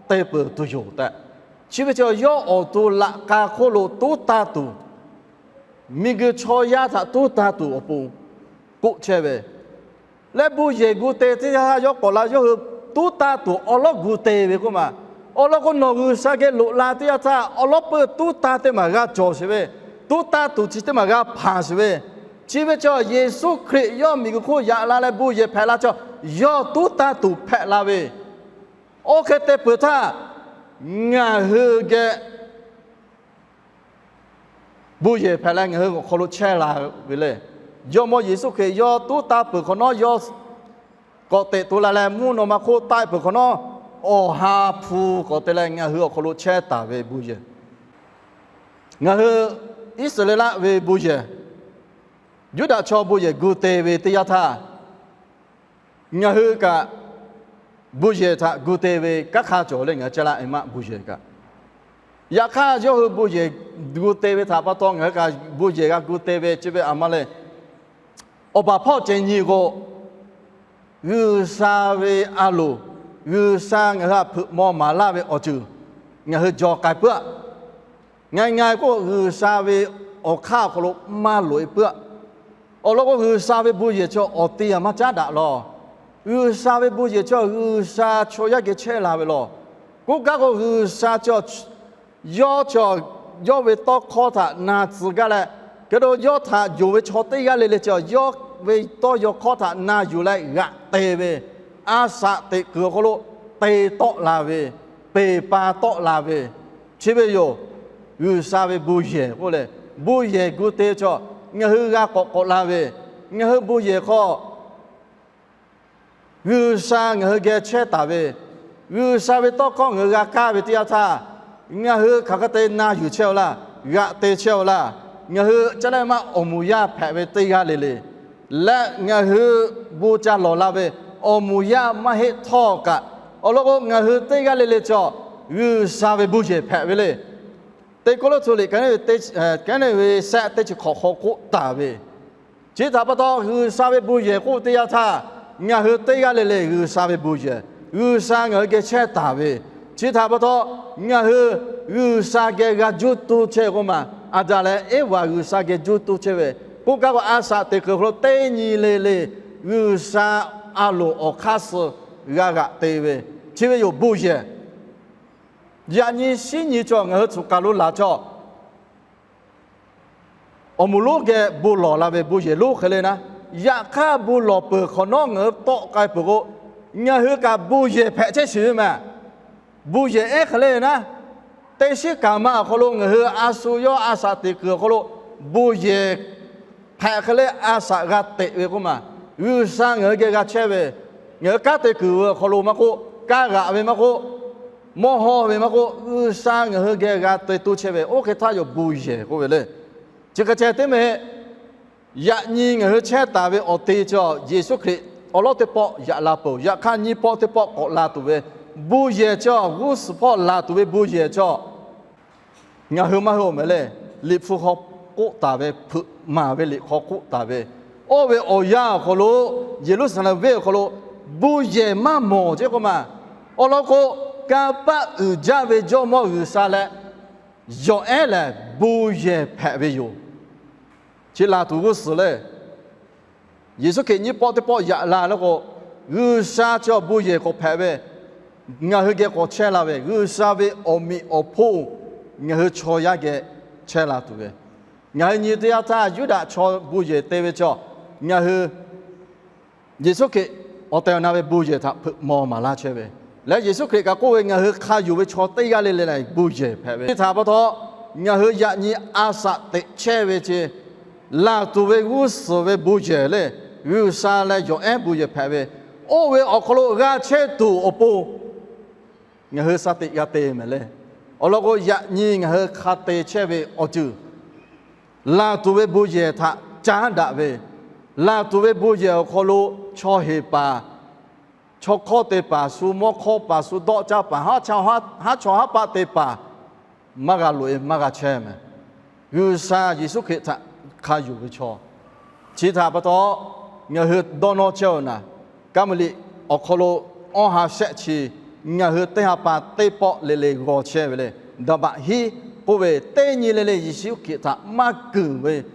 te peuˬ tuˬ yoˬ tehꞈ, chi ve chi yawˇ awˬ to laꞈ k'a hk'oˆ lo toˉ taˇ tuˬ, miˬguiˬ chaw yaˇ htaꞈ toˉ taˇ tuˬ awˬ pon k'oˆ chehˇ ve, leh bon yehˬ gu te teˇ yanˇ htaˇ yawˇ k'awꞈ la yawˇ hui toˉ taˇ tuˬ awˉ lawˉ gu te ve k'oˆ ma. Awˬ lawn k'o, nawˬ G'uiˬsha geh loꞈ la teˇ yanˇ htaˇ awˉ lawˉ peuˇ toˉ taˇ teˇ maˬ g'a cawˬ sheˍ ve, toˉ taˇ tuˬ chi teˇ maˬ g'a hpanˍ sheˍ ve, chi ve chi Yeˍsuˆ Hkriꞈ yawˇ miˬguiˬ hk'oˆ yaꞈ la leh bon yehˬ hpehꞈ la chaw, yawˇ toˉ taˇ tuˬ hpehꞈ la ve, oˇ hk'e te peuˬ htaˇ, ngaˬ hui geh bon yehˬ hpehꞈ leh ngaˬ hui awˬ hk'aw lo chehˇ la ve le. Jawˇmawˇ Yeˍsuˆ Hkriꞈ yawˇ toˉ taˇ peuˬ hk'awꞈ nawˉ, yawˇ k'awꞈ teꞈ to la leh mvuhˇ naw ma hk'oˆ taˆ peuˬ hk'awꞈ nawˉ, awˬ ha hpu k'awꞈ te leh ngaˬ hui awˬ hk'aw lo chehˇ taˍ ve bon yehˬ, ngaˬ hui Iˉsaˍreˍlaˆ ve bon yehˬ, Yuˇdaꞈ chaw bon yehˬ gu te ve teˇ yanˇ htaˇ, ngaˬ hui kaꞈ bon yehˬ htaꞈ gu te ve kanˉ hk'a cawˬ le. Ngaˬ hui ca laˇ e maˆ bon yehˬ kaꞈ, yaꞈ hk'aˇ yawˇ hui bon yehˬ gu te ve htaꞈ pa taw ngaˬ hui kaꞈ bon yehˬ g'a gu te ve chi ve aˬ ma le. Awˬ baˬ hpawˇ ceh nyi k'o, G'uiˬsha ve a loˍ, G'uiˬsha ngaˬ hui htaꞈ hpeuꞈ maw maˍ laˇ ve awˬ ceuˬ ngaˬ hui jaw k'ai puiˉ-aˆ. Nga nga k'o, G'uiˬsha ve awˬ hk'aˇ awˬ hk'aw lo maˇ loꞈ e puiˉ-aˆ. Awˬ lawn k'o, G'uiˬsha ve bon yehˬ chi awˬ te aˬ maˇ caˉ daꞈ lawˬ. G'uiˬsha ve bon yehˬ chi G'uiˬsha chaw yaˇ geh chehˇ la ve lawˬ. K'oˆ gaˇ k'o, G'uiˬsha chi yawˇ chi yawˇ ve tawˇ hkawˇ htaꞈ na tcuh gaˇ leh, hk'e te yawˇ htaꞈ yonˍ ve chaw teˇ g'aˇ le le chi yawˇ ve tawˇ yaw hkawˇ htaꞈ na yuˬ leh g'aꞈ te ve, a shaꞈ teꞈ kuiˬ awˬ hk'aw lo te tawˆ la ve, peˬ pa tawˆ la ve, chi ve yoˬ. G'uiˬsha ve bon yehˬ k'oˆ leh, bon yehˬ gu te chaw ngaˬ hui g'a k'awꞈ k'awꞈ la ve, ngaˬ hui bon yehˬ hk'aw G'uiˬsha ngaˬ hui geh chehˇ taˍ ve, G'uiˬsha ve tawˇ hkawˇ ngaˬ hui g'a kaˇ ve teˇ yanˇ htaˇ, ngaˬ hui hk'aˬ hk'e te na yuˬ chehˇ-aw laˇ, g'aꞈ te chehˇ-aw laˇ. Ngaˬ hui caˇ leh maˇ awˬ moˍ yaˇ hpehꞈ ve teˇ g'aˇ le le, leh ngaˬ hui bon ca lawˬ la ve awˬ moˍ yaˇ maˇ heˆ htawˇ kaꞈ, awˬ lawn k'o, ngaˬ hui teˇ g'aˇ le le chaw G'uiˬsha ve bon yehˬ hpehꞈ ve le. Teˇ Kawˇrenˍhtuˆ liꞈ kanˉ ve sehˆ teˇ chi hk'awꞈ hk'aw k'oˆ taˍ ve, chi htaꞈ pa taw G'uiˬsha ve bon yehˬ k'oˆ teˇ yanˇ htaˇ, ngaˬ hui teˇ g'aˇ le le G'uiˬsha ve bon yehˬ, G'uiˬsha ngaˬ hui geh chehˇ taˍ ve, chi htaꞈ pa taw ngaˬ hui G'uiˬsha geh g'a juˇ tuˇ chehˇ ve k'oˆ ma. Aˍdanˍ leh Eˇvaꞈ G'uiˬsha geh juˇ tuˇ chehˇ ve, k'oˆ gaˇ k'o, a shaꞈ teꞈ kuiˬ awˬ hk'aw lo teˇ nyi le le G'uiˬsha a loˍ awˬ hk'aˇ suh g'a g'aꞈ te ve, chi ve yoˬ bon yehˬ. Yaꞈ nyi shiˉ nyi chaw ngaˬ hui choˬ kaˬ lo laˬ chaw awˬ moˍ lonˉ geh bon lawˬ la ve bon yehˬ lonˉ hk'e le naˉ, yaꞈ hk'aˇ bon lawˬ peuˬ hk'awꞈ nawˉ ngaˬ hui tawˆ k'ai peuˬ k'o, ngaˬ hui kaꞈ bon yehˬ hpehꞈ chehˇ shiˍ ve mehˬ. Bon yehˬ ehˉ hk'e le naˉ, teˇ shiˉ kaˍ ma awˬ hk'aw lo ngaˬ hui a shu yawˇ a shaꞈ teꞈ kuiˬ awˬ hk'aw lo bon yehˬ hpehꞈ hk'e le a shaꞈ g'a teꞈ ve k'oˆ ma. G'uiˬsha ngaˬ hui geh g'a chehˇ ve, ngaˬ hui kanˉ te kuiˬ ve awˬ hk'aw lo maˇ k'oˆ, kanˉ g'aꞈ ve maˇ k'oˆ, mawˇ hawˇ ve maˇ k'oˆ, G'uiˬsha ngaˬ hui geh g'a te toˇ chehˇ ve, oˇ hk'e htaˇ yawˬ bon yehˬ k'oˆ ve le. Chi hk'e ceh teˇ mehˆ, yaꞈ nyi ngaˬ hui chehˇ taˍ ve awˬ te chi Yeˍsuˆ Hkriꞈ awˬ lawˉ teˇ pawˆ yaꞈ la peuˬ. Yaꞈ hk'aˇ nyiˇ pawˆ teˇ pawˆ k'awꞈ la tuˬ ve bon yehˬ chi, g'uˇ suhˍ hpawˇ laˬ tuˬ ve bon yehˬ chi, ngaˬ hui maˇ hui-oˬ mehˍ le. Liꞈ hpu hk'aw k'oˆ taˍ ve, hpeuꞈ maˍ ve liꞈ hk'aw k'oˆ taˍ ve, oˇ ve awˬ yanˇ awˬ hk'aw lo, Yeˍruˆsaˍlehnˍ venˇ awˬ hk'aw lo bon yehˬ maˇ mawˬ ceˇ k'oˆ ma. Awˬ lawn k'o, kanˇ paˆ uiˍ jaˇ ve Jawˇmawˇ G'uiˬsha leh yawˬ ehˉ lehˬ bon yehˬ hpehꞈ ve yoˬ. Chi laˬ tuˬ g'uˇ suhˍ le. Yeˍsuˆ Hkriꞈ nyiˇ pawˆ teˇ pawˆ yaꞈ la laˇ k'o, G'uiˬsha chi awˬ bon yehˬ k'awꞈ hpehꞈ ve, ngaˬ hui geh k'awꞈ chehˇ la ve, G'uiˬsha ve awˬ meꞈ awˬ hponˇ ngaˬ hui chaw yaˇ geh chehˇ la tuˬ ve, ngaˬ hui nyi teˇ yanˇ htaˇ Yuˇdaꞈ chaw bon yehˬ te ve chaw, ngaˬ hui Yeˍsuˆ Hkriꞈ awˬ tehˬ awˬ na ve bon yehˬ htaꞈ hpeuꞈ maw maˍ laˇ chehˇ ve, leh Yeˍsuˆ Hkriꞈ kaꞈ k'oˆ ve, ngaˬ hui hk'a yonˍ ve chaw teˇ g'aˇ le le lehˬ bon yehˬ hpehꞈ ve. Chi htaꞈ pa taw, ngaˬ hui yaꞈ nyi a shaꞈ teꞈ chehˇ ve chi laˬ tuˬ ve g'uˇ suhˍ ve bon yehˬ le, G'uiˬsha leh yawˬ ehˉ bon yehˬ hpehꞈ ve, oˇ ve awˬ hk'aw lo g'a chehˇ tuˬ awˬ pon ngaˬ hui shaˍ tiꞈ g'a te mehˍ le. Awˬ lawn k'o, yaꞈ nyi ngaˬ hui hk'a te chehˇ ve awˬ ceuˬ, laˬ tuˬ ve bon yehˬ htaꞈ caˉ daꞈ ve, laˬ tuˬ ve bon yehˬ awˬ hk'aw lo chaw heˍ paˍ, chaw hk'awˇ te paˍ, shu mawˇ hk'awˇ paˍ, shu dawˆ caˇ paˍ, haˉ chaw haˉ paˆ te paˍ maˇ g'a loꞈ-e, maˇ g'a chehˇ mehˍ. G'uiˬsha Yeˍsuˆ Hkriꞈ htaꞈ hk'a yonˍ ve chaw. Chi htaꞈ pa taw, ngaˬ hui dawˇ nawˇ chehˇ-oˬ naˍ, kaˇ mvuh liꞈ awˬ hk'aw lo awˇ ha shehˆ chi ngaˬ hui teˇ ha pa teˇ pawˆ le le g'aw chehˇ ve le. Daˍbaꞈ hiˉ k'oˆ ve teˇ nyi le le Yeˍsuˆ Hkriꞈ htaꞈ maˇ keunˍ ve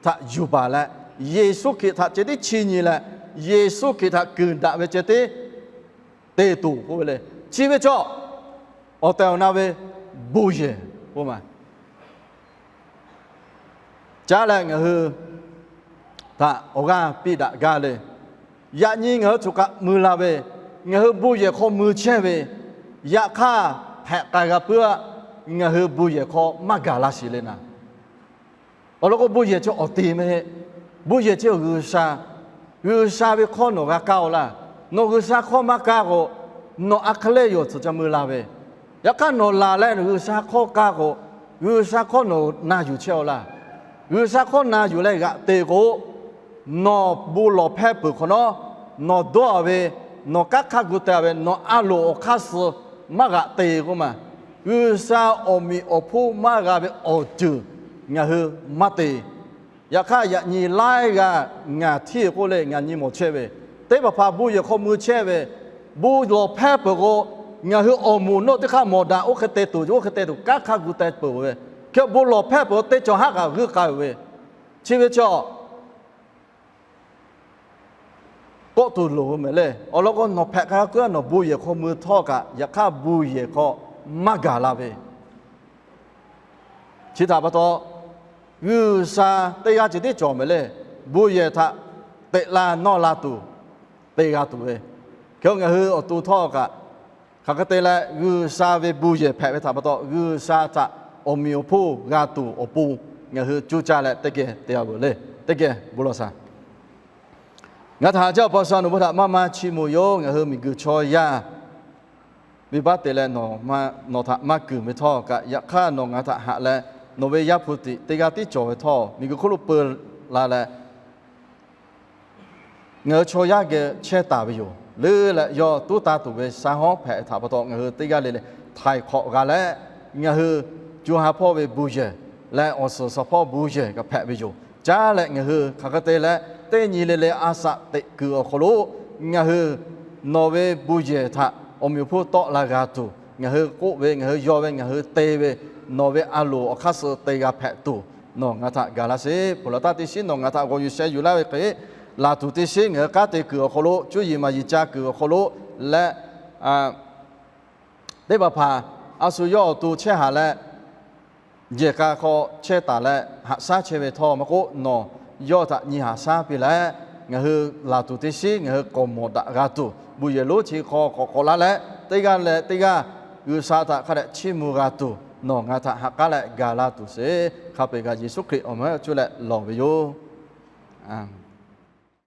htaꞈ yuˬ baˬ leh, Yeˍsuˆ Hkriꞈ htaꞈ ceh tiˉ chiˇ nyi leh, Yeˍsuˆ Hkriꞈ htaꞈ keunˍ daꞈ ve ceh tiˉ te tuˬ k'oˆ ve le. Chi ve chaw awˬ tehˬ awˬ na ve bon yehˬ k'oˆ ma. Caˉ leh ngaˬ hui htaꞈ awˬ g'aˇ piˇ daꞈ gaˇ le. Yaꞈ nyi ngaˬ hui choˬ kaꞈ mui la ve, ngaˬ hui bon yehˬ hk'aw mui chehˇ ve, yaꞈ hk'aˇ hpehꞈ k'ai g'a puiˉ-a, ngaˬ hui bon yehˬ hk'aw maˇ gaˬ la sheˍ le naˍ. Awˬ lawn k'o, bon yehˬ chi awˬ te mehˍ heˆ. Bon yehˬ chi G'uiˬsha. G'uiˬsha ve hkawˇ nawˬ g'a kaˇ-oˬ laˇ. Nawˬ G'uiˬsha hkawˇ maˇ kaˇ k'o, nawˬ a hk'e le yoˬ tcuhˬ ca mui la ve. Yaꞈ hk'aˇ nawˬ laˬ leh nawˬ G'uiˬsha hkawˇ kaˇ k'o, G'uiˬsha hkawˇ nawˬ na yuˬ chehˇ-oˬ laˇ. G'uiˬsha hkawˇ na yuˬ leh g'aꞈ te k'o, nawˬ bon lawˬ hpehˇ peuˬ hk'awꞈ nawˉ, nawˬ dawˇ-a ve, nawˬ kanˉ hk'aˇ gu te-a ve, nawˬ a loˍ awˬ hk'aˇ suh maˇ g'aꞈ te k'oˆ ma. G'uiˬsha awˬ meꞈ awˬ hponˇ maˇ g'a ve awˬ ceuˬ ngaˬ hui maˇ te. Yaꞈ hk'aˇ yaꞈ nyi laiˉ g'aˇ ngaˬ hteˇ k'oˆ le, ngaˬ nyi mawˬ chehˇ ve, teˇ hpaˍ hpaˍ bon yehˬ hk'aw mui chehˇ ve, bon lawˬ hpehˇ peuˬ k'o, ngaˬ hui awˬ moˍ nawˇ teˇ hk'aˇ mawˬ daꞈ, oˇ hk'e te tuˬ yoˬ, oˇ hk'e te tuˬ kanˉ hk'aˇ gu te peuˬ ve. Hk'e bon lawˬ hpehˇ peuˬ k'o, teˇ cawˬ haˉ kaꞈ g'uiˇ k'ai-oˬ ve. Chi ve chaw kawˆ tuˬ loˍ ve mehˍ le. Awˬ lawn k'o, nawˬ hpehꞈ k'ai g'a kuiˉ-a, nawˬ bon yehˬ hk'aw mui htawˇ kaꞈ, yaꞈ hk'aˇ bon yehˬ hk'aw maˇ gaˬ la ve. Chi htaꞈ pa taw, G'uiˬsha teˇ g'aˇ ceh tiˉ cawˬ mehˍ le. Bon yehˬ htaꞈ teꞈ la nawˇ la tuˬ te g'a tuˬ ve. Hk'e ngaˬ hui awˬ to htawˇ kaꞈ, hk'aˬ hk'e te leh G'uiˬsha ve bon yehˬ hpehꞈ ve htaꞈ pa taw, G'uiˬsha htaꞈ awˬ meꞈ awˬ hponˇ g'a tuˬ awˬ pon ngaˬ hui coˇ caˇ leh teˇ geh te-a veuˬ le. Teˇ geh bon lawˬ shaˍ. Ngaˬ htaꞈ haꞈ jaˇ awˬ pa sha, nawˬ bon htaꞈ maˇ maˇ chiˇ mvuh yoˬ. Ngaˬ hui miˬguiˬ chaw yaˇ venˇbaˆ te leh nawˬ htaꞈ maˇ keunˍ ve htawˇ kaꞈ, yaꞈ hk'aˇ nawˬ ngaˬ htaꞈ haꞈ leh, nawˬ ve Yaˇ hpu tiꞈ teˇ g'aˇ tiˉ cawˬ ve htawˇ, miˬguiˬ hk'oˆ lo peu la leh, ngaˬ hui chaw yaˇ geh chehˇ taˍ ve yoˬ. Leuˉ leh yawˇ tuˉ taˇ tuˬ ve shaˉ hawˉ hpehꞈ ve htaꞈ pa taw, ngaˬ hui teˇ g'aˇ le le htaiˍ hk'awꞈ g'a leh, ngaˬ hui co ha hpawˇ ve bon yehˬ leh awˬ suhˍ shaˍ hpawˇ bon yehˬ kaꞈ hpehꞈ ve yoˬ. Caˉ leh ngaˬ hui hk'aˬ hk'e te leh, teˇ nyi le le a shaꞈ teꞈ kuiˬ awˬ hk'aw lo ngaˬ hui nawˬ ve bon yehˬ htaꞈ awˬ meꞈ awˬ hponˇ tawˆ la g'a tuˬ, ngaˬ hui k'oˆ ve, ngaˬ hui yaw ve, ngaˬ hui te ve, nawˬ ve a loˍ awˬ hk'aˇ suh te g'a hpehꞈ tuˬ nawˬ ngaˬ htaꞈ gaˬ laˇ sheˍ. Peuˬ laˬ taˇ teˇ shiˉ nawˬ ngaˬ htaꞈ g'aw yuˬ sheh yuˬ laˇ ve hk'e, laˬ tuˬ teˇ shiˉ ngaˬ hui k'aˉ te kuiˬ awˬ hk'aw lo, cuˇ yiˍ maˍ yiˍ ca kuiˬ awˬ hk'aw lo leh, teˇ hpaˍ hpaˍ a shu yawˇ awˬ to chehˇ haˍ leh, yehˬ k'a hk'aw chehˇ taˍ leh haꞈ shaˉ chehˇ ve htawˇ maˇ k'oˆ, nawˬ yawˇ htaꞈ nyi haꞈ shaˉ piˇ leh, ngaˬ hui laˬ tuˬ teˇ shiˉ ngaˬ hui k'awꞈ mawˬ daꞈ g'a tuˬ, bon yehˬ lonˉ chi hk'aw k'awꞈ k'awꞈ laˇ leh, teˇ g'aˇ leh teˇ g'aˇ G'uiˬsha htaꞈ hk'a dehꞈ chiˇ mvuh g'a tuˬ nawˬ ngaˬ htaꞈ ha k'aˉ leh gaˬ la tuˬ sheˍ. Hk'a peu-eˬ g'a Yeˍsuˆ Hkriꞈ awˬ meh cuˇ leh lawˬ ve yoˬ.